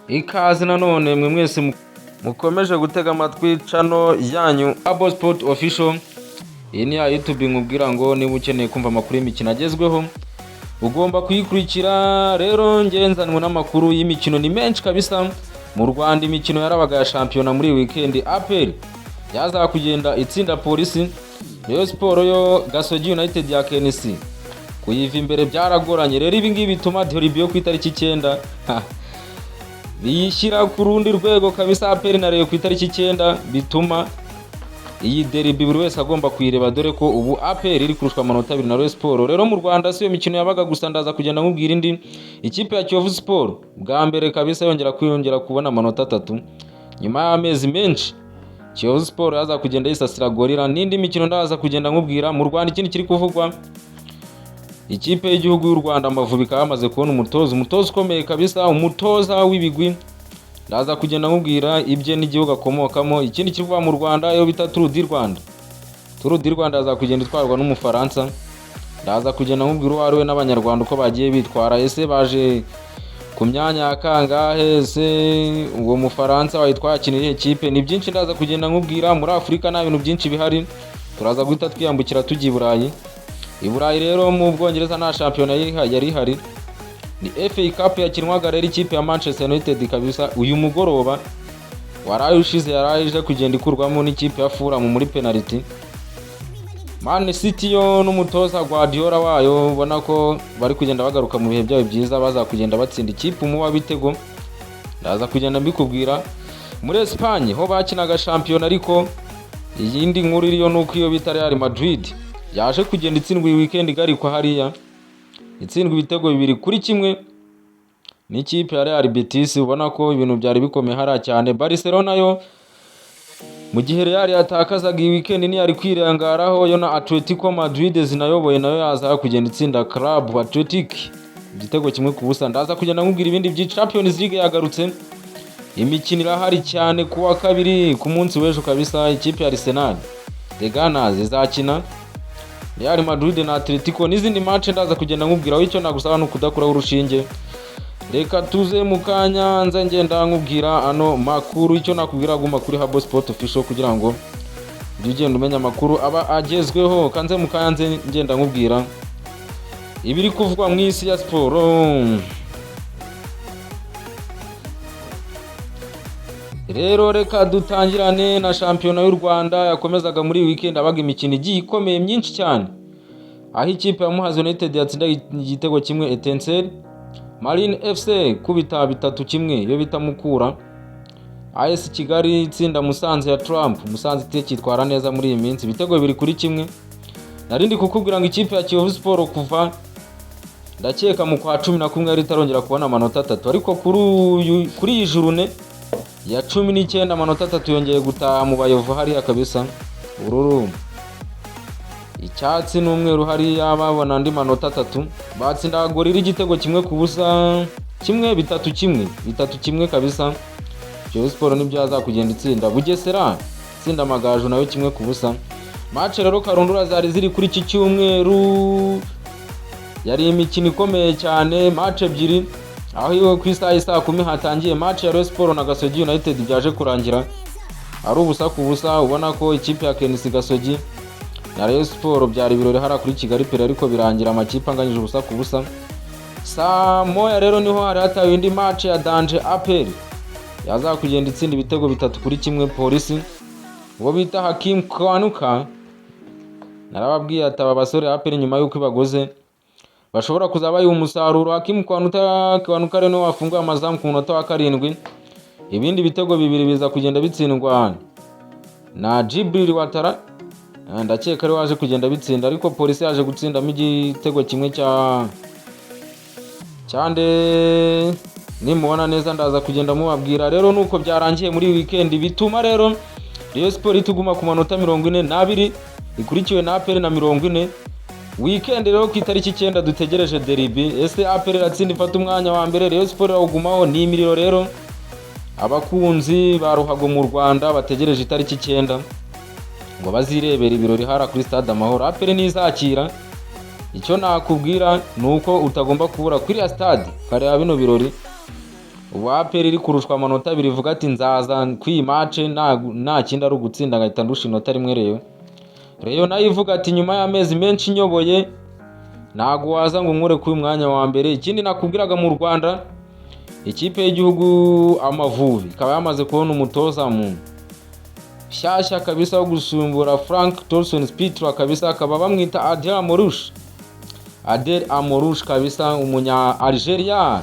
Ikaze nanone mwe mwese mukomeje gutega amatwi channel yanyu Abo Sport Official. Iyi ni ya YouTube nkubwira ngo niba ukeneye kumva amakuru y'imikino agezweho ugomba kuyikurikira. Rero ngenzanwe n'amakuru y'imikino ni menshi kabisa. Mu Rwanda imikino yarabaga ya shampiyona muri iyi weekend, APR yaza kugenda itsinda Polisi, Rayon Sport yo Gasogi United ya KNC kuyiva imbere byaragoranye. Rero ibi ngibi bituma derby yo ku itariki 9 biyishyira ku rundi rwego kabisa. APR na Rayon ku itariki 9 bituma iyi derby buri wese agomba kuyireba, dore ko ubu APR iri kurushwa amanota 2 na Rayon Sport. Rero mu Rwanda si iyo mikino yabaga gusa, ndaza kugenda nkubwira indi. Ikipe ya Kiyovu Sport bwa mbere kabisa yongera kwiyongera kubona amanota 3 nyuma y'amezi menshi. Kiyovu Sport yaza kugenda yisasira Gorilla. N'indi mikino ndaza kugenda nkubwira. Mu Rwanda ikindi kiri kuvugwa, ikipe y'igihugu y'u Rwanda Amavubi ikaba yamaze kubona umutoza ukomeye kabisa, umutoza w'ibigwi. Ndaza kugenda nkubwira ibye n'igihugu akomokamo. Ikindi kivugwa mu Rwanda, iyo bita Tour du Rwanda. Tour du Rwanda yaza kugenda itwarwa n'Umufaransa. Ndaza kugenda nkubwira uwo ari we n'Abanyarwanda uko bagiye bitwara. Ese baje ku myanya ya kangahe? Ese uwo Mufaransa wayitwaye akinira iyihe kipe? Ni byinshi ndaza kugenda nkubwira. Muri Afurika nta bintu byinshi bihari, turaza guhita twiyambukira tujya i Burayi. I Burayi rero mu Bwongereza nta shampiyona yari ihari, ni FA Cup yakinwaga. Rero ikipe ya Manchester United kabisa uyu mugoroba waraye ushize yaraye ije kugenda ikurwamo n'ikipe ya Fulham muri penalty. Man City yo n'umutoza Guardiola wayo ubona ko bari kugenda bagaruka mu bihe byabo byiza, baza kugenda batsinda ikipe umuba w'ibitego, ndaza kugenda mbikubwira. Muri Espagne ho bakinaga shampiyona, ariko iyindi nkuru iriyo nuko iyo bita Real Madrid yaje kugenda itsindwa iyi weekend, igarikwa hariya, itsindwa ibitego 2-1 n'ikipe ya Real Betis. Ubona ko ibintu byari bikomeye hariya cyane. Barcelona yo mu gihe Real yatakazaga iyi weekend ntiyari kwirangaraho, yo na Atletico Madrid zinayoboye nayo yaza kugenda itsinda Club Athletic igitego 1-0. Ndaza kugenda nkubwira ibindi byinshi. Champions League yagarutse, imikino irahari cyane. Ku wa kabiri, ku munsi w'ejo kabisa, ikipe ya Arsenal, The Gunners, izakina Real Madrid na Atletico n'izindi match ndaza kugenda nkubwira. Icyo nagusaba ni ukudakuraho urushinge. Reka tuze mu kanya nza ngenda nkubwira ano makuru. Icyo nakubwira, guma kuri Habo Sport Official kugira ngo ujye ugenda umenya amakuru aba agezweho. Kanze mu kanya nze ngenda nkubwira ibiri kuvugwa mu isi ya siporo. Rero reka dutangirane na shampiyona y'u Rwanda yakomezaga muri iyi weekend. Habaga imikino igiye ikomeye myinshi cyane, aho ikipe ya Muhazi United yatsinda igitego 1 Etincelle, Marine FC kubita 3-1 iyo bita Mukura, AS Kigali itsinda Musanze ya Trump. Musanze itekitwara neza muri iyi minsi, ibitego 2-1. Narindi kukubwira ngo ikipe ya Kiyovu Sport kuva ndakeka mu kwa 11 yari itarongera kubona amanota 3, ariko kuri iyi journée ya 19 amanota 3 yongeye gutaha mu Bayovu hariya kabisa. Ubururu, icyatsi n'umweru hariya babona andi manota 3, batsinda Gorilla igitego 1-0, 1 3-1, 3-1 kabisa. Kiyovu Sport nibyo yaza kugenda itsinda. Bugesera itsinda Amagaju nayo 1-0. Match rero karundura zari ziri kuri iki cyumweru, yari imikino ikomeye cyane, match ebyiri, aho iyo ku isaha y'i 10:00 hatangiye match ya Rayon Sport na Gasogi United, byaje kurangira ari 0-0. Ubona ko ikipe ya KNC Gasogi na Rayon Sport byari ibirori hariya kuri Kigali Pele, ariko birangira amakipe anganyije 0-0. Saa 1 rero niho hari hatawe indi match ya danger, APR yaza kugenda itsinda ibitego 3-1 Polisi. Uwo bita Hakim Kwanuka, narababwiye ati aba basore APR nyuma y'uko ibaguze bashobora kuzaba bayiha umusaruro. Hakim Kwanuka rero niwe wafunguye amazamu ku munota wa 7. Ibindi bitego 2 biza kugenda bitsindwa na Djibril Ouattara, ndakeka ari waje kugenda bitsinda, ariko Polisi yaje gutsindamo igitego kimwe cya cyande, nimubona neza ndaza kugenda mubabwira. Rero nuko byarangiye muri weekend, bituma rero Rayon Sport ituguma ku manota 42, ikurikiwe na APR na 40. Weekend rero ku itariki 9 dutegereje derby. Ese APR iratsinda ifata umwanya wa mbere, Rayon Sport irawugumaho? Ni imiriro. Rero abakunzi ba ruhago mu Rwanda bategereje itariki 9 ngo bazirebere ibirori hara kuri Stade Amahoro. APR nizakira, icyo nakubwira ni uko utagomba kubura kuri iriya stade ukareba bino birori. Ubu APR iri kurushwa amanota 2, ivuga ati nzaza ku iyi match nta kindi ari ugutsinda, ngahita ndusha inota rimwe Rayon. Rayon nayo ivuga ati nyuma y'amezi menshi nyoboye, ntago waza ngo nkure kuri uyu mwanya wa mbere. Ikindi nakubwiraga, mu Rwanda ikipe y'igihugu Amavubi ikaba yamaze kubona umutoza mu shyashya kabisa wo gusimbura Frank Torsten Spittler kabisa, akaba bamwita Adel Amrouche. Adel Amrouche kabisa, umunya Algeria.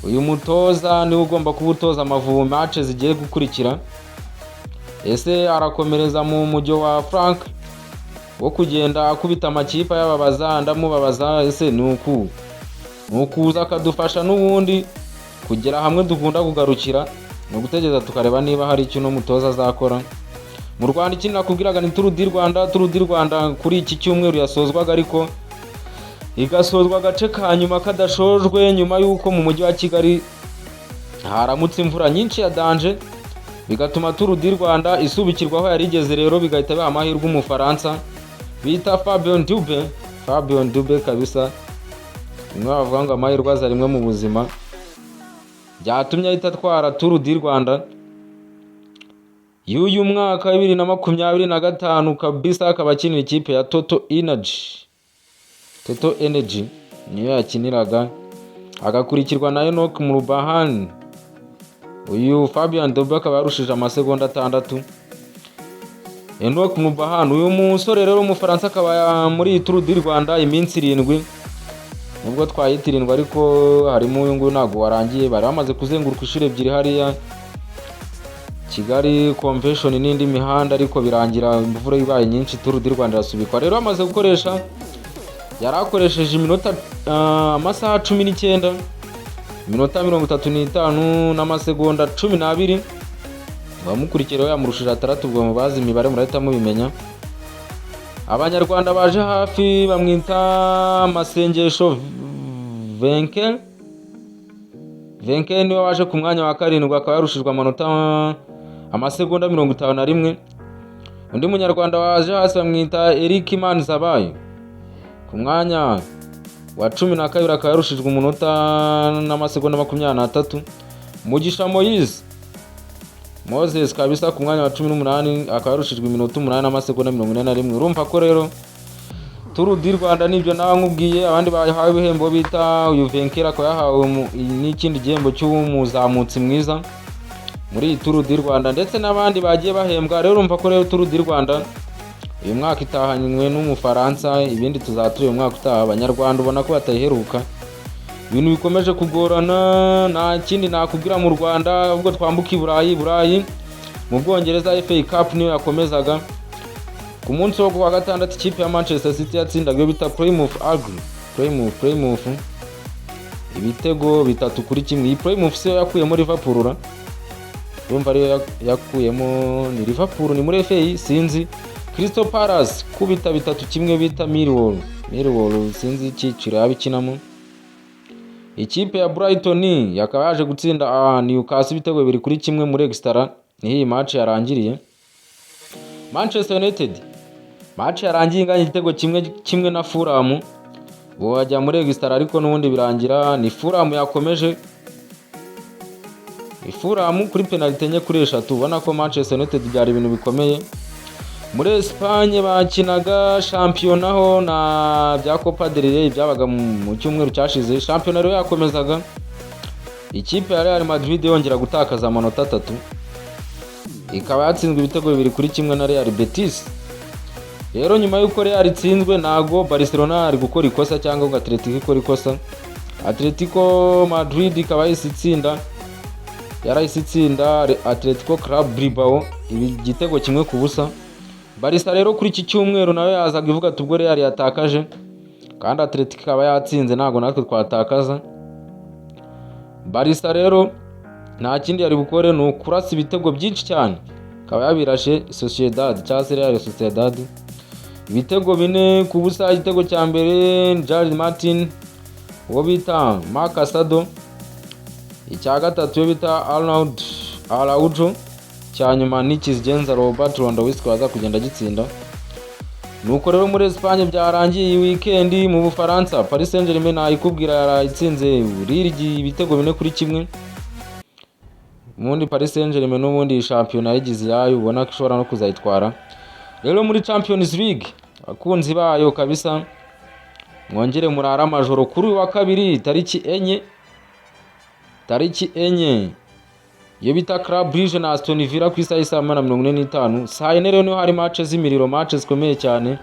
Uyu mutoza niwe ugomba kuba utoza Amavubi match zigiye gukurikira. Ese arakomereza mu mujyo wa Frank wo kugenda akubita amakipe ayababaza, ndamubabaza? Ese ni uku ni ukuza akadufasha n'ubundi kugera hamwe dukunda kugarukira? Ni ugutegereza tukareba niba hari icyo uno mutoza azakora. Mu Rwanda ikindi nakubwiraga ni Tour du Rwanda. Tour du Rwanda kuri iki cyumweru yasozwaga, ariko igasozwa agace ka nyuma kadashojwe, nyuma y'uko mu mujyi wa Kigali haramutse imvura nyinshi ya danger, bigatuma Tour du Rwanda isubikirwa aho yari igeze. Rero bigahita biha amahirwe Umufaransa bita Fabien Doube. Fabien Doube kabisa, bimwe bavuga ngo amahirwe aza rimwe mu buzima, byatumye ahita atwara Tour du Rwanda y'uyu mwaka wa 2025 kabisa, akaba akinira ikipe ya Total Energy. Total Energy niyo yakiniraga, agakurikirwa na Henok Mulubrhan. Uyu Fabien Doube akaba yarushije amasegonda 6 Henok Mulubrhan. Uyu musore rero w'Umufaransa akaba muri iyi Tour du Rwanda iminsi 7, nubwo twayita 7 ariko harimo uyu nguyu ntabwo warangiye. Bari bamaze kuzenguruka inshuro ebyiri hariya Kigali Convention n'indi mihanda, ariko birangira imvura ibaye nyinshi, Tour du Rwanda irasubikwa. Rero bamaze gukoresha, yari akoresheje iminota amasaha 19, iminota 35 n'amasegonda 12. Abamukurikiye yamurushije 6, ubwo mubazi imibare murahita mubimenya. Abanyarwanda baje hafi bamwita Masengesho Vainqueur. Vainqueur niwe waje ku mwanya wa karindwi, akaba yarushijwe amanota amasegonda 51. Undi munyarwanda waje hasi bamwita Eric Manizabayo, ku mwanya wa 12, akaba yarushijwe umunota n'amasegonda 23. Mugisha Moise Moses kabisa ku mwanya wa 18, akaba yarushijwe iminota 8 n'amasegonda 41. Urumva ko rero Tour du Rwanda nibyo nawe nkubwiye. Abandi bahawe ibihembo bita uyu Vainqueur, akaba yahawe n'ikindi gihembo cy'umuzamutsi mwiza muri iyi Tour du Rwanda, ndetse n'abandi bagiye bahembwa. Rero urumva ko rero Tour du Rwanda uyu mwaka itahanywe n'Umufaransa, ibindi tuzatura uyu mwaka utaha. Abanyarwanda ubona ko batayiheruka, ibintu bikomeje kugorana. Nta kindi nakubwira mu Rwanda, ahubwo twambuka i Burayi. I Burayi mu Bwongereza FA Cup niyo yakomezaga ku munsi wo kuwa gatandatu. Ikipe ya Manchester City yatsindaga iyo bita Plymouth Argyle, Plymouth ibitego 3-1. Iyi Plymouth siyo yakuyemo Liverpool ra? Urumva ariyo yakuyemo, ni Liverpool, ni muri FA sinzi. Crystal Palace kubita 3-1 bita Millwall. Millwall sinzi icyiciro yaba ikinamo. Ikipe ya Brighton yakaba yaje gutsinda Newcastle ibitego 2-1 muri extra, niho iyi match yarangiriye. Manchester United match yarangiye inganya igitego 1-1 na Fulham, ubu bajya muri extra, ariko n'ubundi birangira ni Fulham yakomeje, ni Fulham kuri penalty 4-3. Ubona ko Manchester United byari ibintu bikomeye. Muri Espagne bakinaga shampiyona ho na bya Copa del Rey byabaga mu cyumweru cyashize. Shampiyona rero yakomezaga, ikipe ya Real Madrid yongera gutakaza amanota 3, ikaba yatsinzwe ibitego 2-1 na Real Betis. Rero nyuma y'uko Real itsinzwe, ntago Barcelona ari gukora ikosa cyangwa ngo Atletico ikore ikosa, Atletico Madrid ikaba yahise itsinda, yarahise itsinda Atletico Club Bilbao igitego 1-0. Barca rero kuri iki cyumweru nayo yazaga ivuga ati ubwo Real yatakaje kandi Atletico ikaba yatsinze, ntabwo natwe twatakaza. Barca rero nta kindi yari bukore, ni ukurasa ibitego byinshi cyane, ikaba yabirashe Sociedad cyangwa se Real Sociedad ibitego 4-0. Igitego cya mbere Gerard Martin, uwo bita Marc Casado, icya gatatu iyo bita Arnold Araujo, cya nyuma ni Kizigenza Robert Lewandowski waza kugenda agitsinda. Nuko rero muri Espagne byarangiye iyi weekend. Mu Bufaransa Paris Saint-Germain nayikubwira, yarayitsinze Lille ibitego 4-1. Ubundi Paris Saint-Germain n'ubundi iyi shampiyona yayigize iyayo, ubona ko ishobora no kuzayitwara. Rero muri Champions League, abakunzi bayo kabisa mwongere murare amajoro. Kuri uyu wa kabiri tariki 4, tariki 4, iyo bita Club Brugge na Aston Villa ku isaha y'isaa 1:45. Saa yine rero niho hari match z'imiriro, match zikomeye cyane.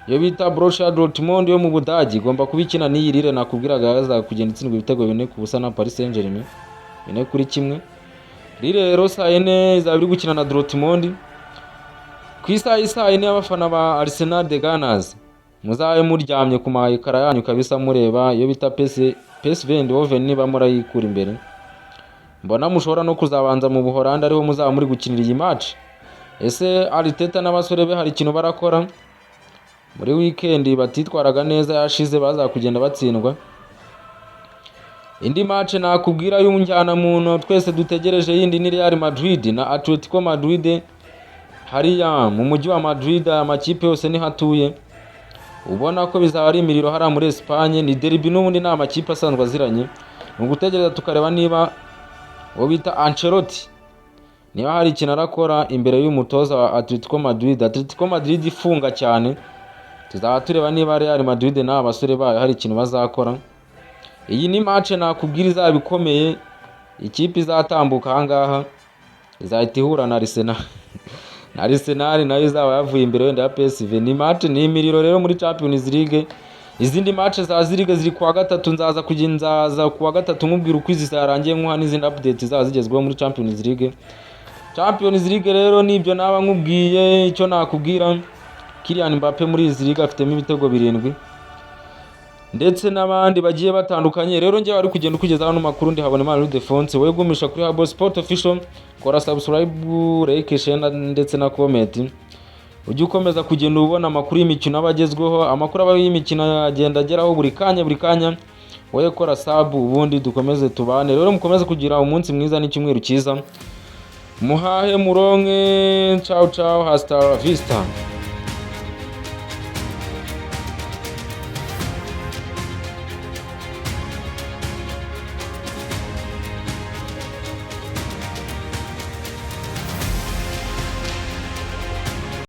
Iyo bita Borussia Dortmund yo mu Budage igomba kuba ikina n'iyi Lille nakubwiraga yaza kugenda itsindwa ibitego 4-0 na Paris Saint-Germain, 4-1. Lille rero saa yine izaba iri gukina na Dortmund. Ku isaha y'isaa yine, y'abafana ba Arsenal, the Gunners, muzabe muryamye ku ma écran yanyu kabisa mureba iyo bita PSV Eindhoven. Niba murayikura imbere, mbona mushobora no kuzabanza mu Buholandi, ariho muzaba muri gukinira iyi match. Ese Arteta n'abasore be hari ikintu barakora muri weekend? Batitwaraga neza yashize, baza kugenda batsindwa. Indi match nakubwira y'umujyanamuntu twese dutegereje yindi ni Real Madrid na Atletico Madrid hariya mu mujyi wa Madrid. Aya makipe yose niho atuye, ubona ko bizaba ari imiriro hariya muri Espagne. Ni derby n'ubundi, ni amakipe asanzwe aziranye. Ni ugutegereza tukareba niba uwo bita Ancelotti niba hari ikintu arakora imbere y'umutoza wa Atletico Madrid. Atletico Madrid ifunga cyane. Tuzaba tureba niba Real Madrid n'aba basore bayo hari ikintu bazakora. Iyi ni match nakubwira izaba ikomeye. Ikipe izatambuka ahangaha izahita ihura na Arsenal, na Arsenal nayo izaba yavuye imbere wenda ya PSV. Ni match, ni imiriro rero muri Champions League. Izindi match za League ziri kuwa gatatu. Nzaza kugenda, nzaza kuwa gatatu nkubwira uko izi zarangiye, nkuha n'izindi update zaba zigezweho muri Champions League. Champions League rero nibyo naba nkubwiye. Icyo nakubwira, Kylian Mbappe muri izi ligue afitemo ibitego 7 ndetse n'abandi bagiye batandukanye. Rero njye wari kugenda ukugezaho ano makuru ndi Habonimana Ildefonse. Wowe gumisha kuri Habo Sport Official, kora subscribe, like, share ndetse na comment, ujye ukomeza kugenda ubona amakuru y'imikino aba agezweho. Amakuru aba y'imikino agenda ageraho buri kanya, buri kanya. Wowe kora sub, ubundi dukomeze tubane. Rero mukomeze kugira umunsi mwiza n'icyumweru cyiza, muhahe muronke. Ciao ciao, hasta la vista.